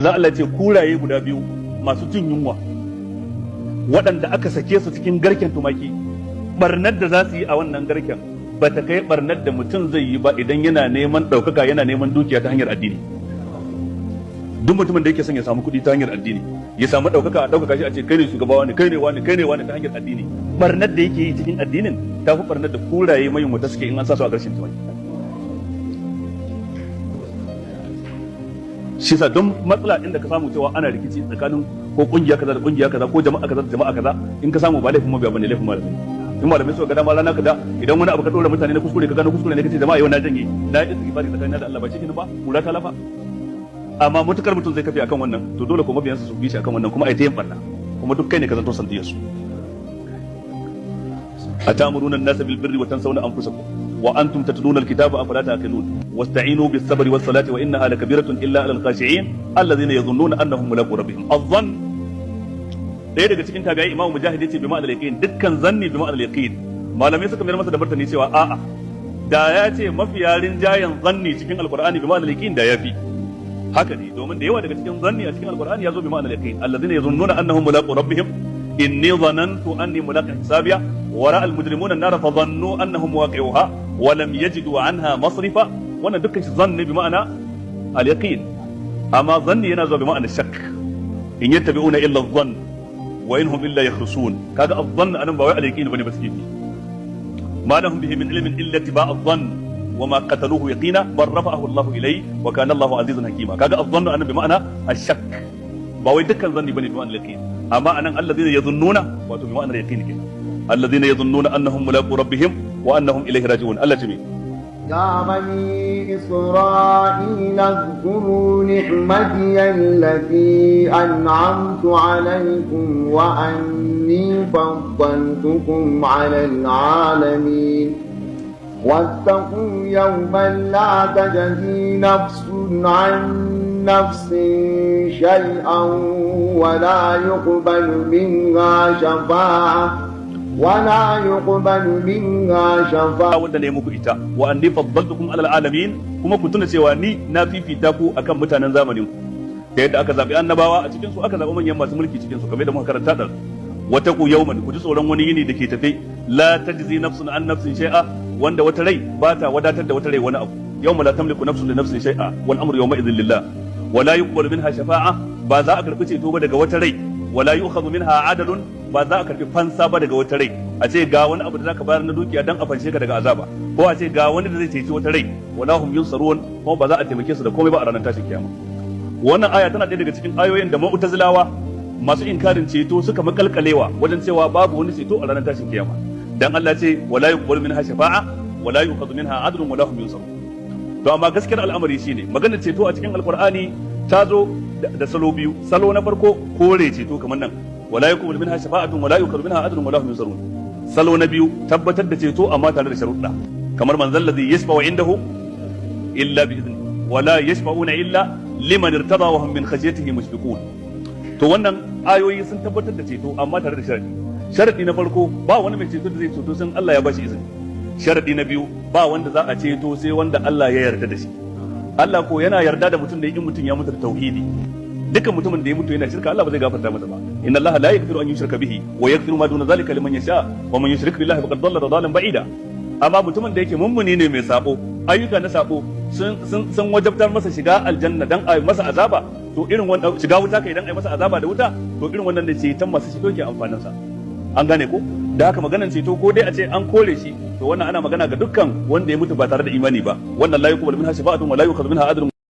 Za Allah ce kuraye guda biyu masu jin yunwa waɗanda aka sake su cikin garken tumaki, barnar da za su yi a wannan garken ba ta kai barnar da mutum zai yi ba idan yana neman ɗaukaka, yana neman dukiya ta hanyar addini. Duk mutumin da yake son ya samu kuɗi ta hanyar addini, ya samu ɗaukaka, a ɗaukaka shi a ce kai ne shugaba wani, kai ne wani, kai ne wani ta hanyar addini, barnar da yake yi cikin addinin ta fi barnar da kuraye mai wata suke in an sa su a ƙarshen tumaki. Shi sa don matsala inda ka samu cewa ana rikici tsakanin ko kungiya kaza da kungiya kaza ko jama'a kaza da jama'a kaza, in ka samu ba laifin mabiya bane, laifin malami. In malamai suka ga dama rana kaza, idan wani abu ka dora mutane na kuskure, ka gano kuskure ne, kace jama'a yau na janye, na yi istighfari tsakanin da Allah, ba shi ba kura ta lafa. Amma mutukar mutum zai kafe akan wannan, to dole ko mabiyansa su bi shi akan wannan, kuma ai ta yin barna, kuma duk kai ne ka zanto sandiyar su. Atamuruna an-nasa bil birri wa tansawna anfusakum wa antum tatluna al-kitaba afala ta'qilun. Wasta'inu bis sabri was salati wa innaha lakabiratun illa 'alal khashi'in alladhina yadhunnuna annahum mulaqu rabbihim. Adh-dhann daya daga cikin tabi'ai Imam Mujahid yace bi ma'anal yaqin, dukkan zanni bi ma'anal yaqin. Malamai suka mayar masa da martani cewa a'a, da ya ce mafiya rinjayen zanni cikin alqur'ani bi ma'anal yaqin da yafi haka ne, domin da yawa daga cikin zanni a cikin alqur'ani yazo bi ma'anal yaqin. Alladhina yadhunnuna annahum mulaqu rabbihim inni dhanantu anni mulaqin hisabiya wa ra'a al-mujrimuna an-nara fa dhannu annahum waqi'uha wa lam yajidu 'anha masrifa. Wannan dukkan shi zanni bi ma'ana al-yaqin, amma zanni yana zuwa bi ma'ana shakk. In yattabi'una illa adh-dhann wa in hum illa yakhrusun. Kaga adh-dhann anan ba wai al-yaqin bane ba suke fi. Ma lahum bihi min ilmin illa ittiba'a adh-dhann wa ma qataluhu yaqina bal rafa'ahu Allah ilayhi wa kana Allahu azizan hakima. Kaga adh-dhann anan bi ma'ana ash-shakk, ba wai dukkan zanni bane bi ma'ana al-yaqin. Amma anan alladhina yadhunnuna wato bi ma'ana al-yaqin kenan. Alladhina yadhunnuna annahum mulaqu rabbihim wa annahum ilayhi raji'un. Allah jami يا بني إسرائيل اذكروا نعمتي التي أنعمت عليكم وأني فضلتكم على العالمين. واتقوا يوما لا تجزي نفس عن نفس شيئا ولا يقبل منها شفاعة ولا يقبل منها شفاعة. Wanda ne muku ita wa anni faddaltukum alal alamin, kuma ku tuna cewa ni na fifita ku akan mutanen zamanin ku, da yadda aka zabi annabawa a cikin su, aka zabi manyan masu mulki cikin su, kamar da muka karanta da wata ku yawman, ku ji tsoron wani yini da ke tafe, la tajzi nafsun an nafsin shay'a, wanda wata rai ba ta wadatar da wata rai wani abu. Yawma la tamliku nafsun li nafsin shay'a wal amru yawma idhin lillah. Wala yuqbalu minha shafa'a, ba za a karbi ceto ba daga wata rai. Wala yu'khadhu minha adalun, ba za a karbi fansa ba daga wata rai. A ce ga wani abu da zaka bayar na dukiya dan a fanshe ka daga azaba, ko a ce ga wani da zai ceci wata rai. Wala hum yunsarun, kuma ba za a taimake su da komai ba a ranar tashin kiyama. Wannan aya tana ɗaya daga cikin ayoyin da mu'tazilawa masu inkarin ceto suka makalkalewa wajen cewa babu wani ceto a ranar tashin kiyama. Dan Allah ce wala yuqbalu minha shafa'a wala yu'khadhu minha adlun wala hum yunsarun. To amma gaskiyar al'amari shine maganar ceto a cikin alqur'ani ta zo da salo biyu. Salo na farko kore ceto kamar nan wala yuqbalu minha shafa'atun wala yu'khadhu minha adlun wala hum yunsarun. Salo na biyu tabbatar da ceto amma tare da sharuɗa, kamar man zallazi yashfa'u indahu illa bi idni wala yashfa'una illa liman irtada wa hum min khashyatihi mushfiqun. To wannan ayoyi sun tabbatar da ceto amma tare da sharadi. Sharadi na farko ba wani mai ceto da zai ceto sai Allah ya bashi izini. Sharadi na biyu ba wanda za a ceto sai wanda Allah ya yarda da shi. Allah ko yana yarda da mutum da in mutum ya mutu da tauhidi. Dukkan mutumin da ya mutu yana shirka Allah ba zai gafarta masa ba. Inna Allah la yaghfiru an yushraka bihi wa yaghfiru ma duna zalika liman yasha wa man yushrik billahi faqad dhalla dhalalan ba'ida. Amma mutumin da yake mummuni ne mai sabo, ayyuka na sabo sun wajabtar masa shiga aljanna dan a masa azaba, to irin wannan shiga wuta kai dan a masa azaba da wuta, to irin wannan ne ceton masu ceto ke amfanin sa. An gane ko? Da haka maganan ceto ko dai a ce an kore shi, to wannan ana magana ga dukkan wanda ya mutu ba tare da imani ba. Wannan la yuqbalu minha shafa'atun wa la yu'khadhu minha adlun.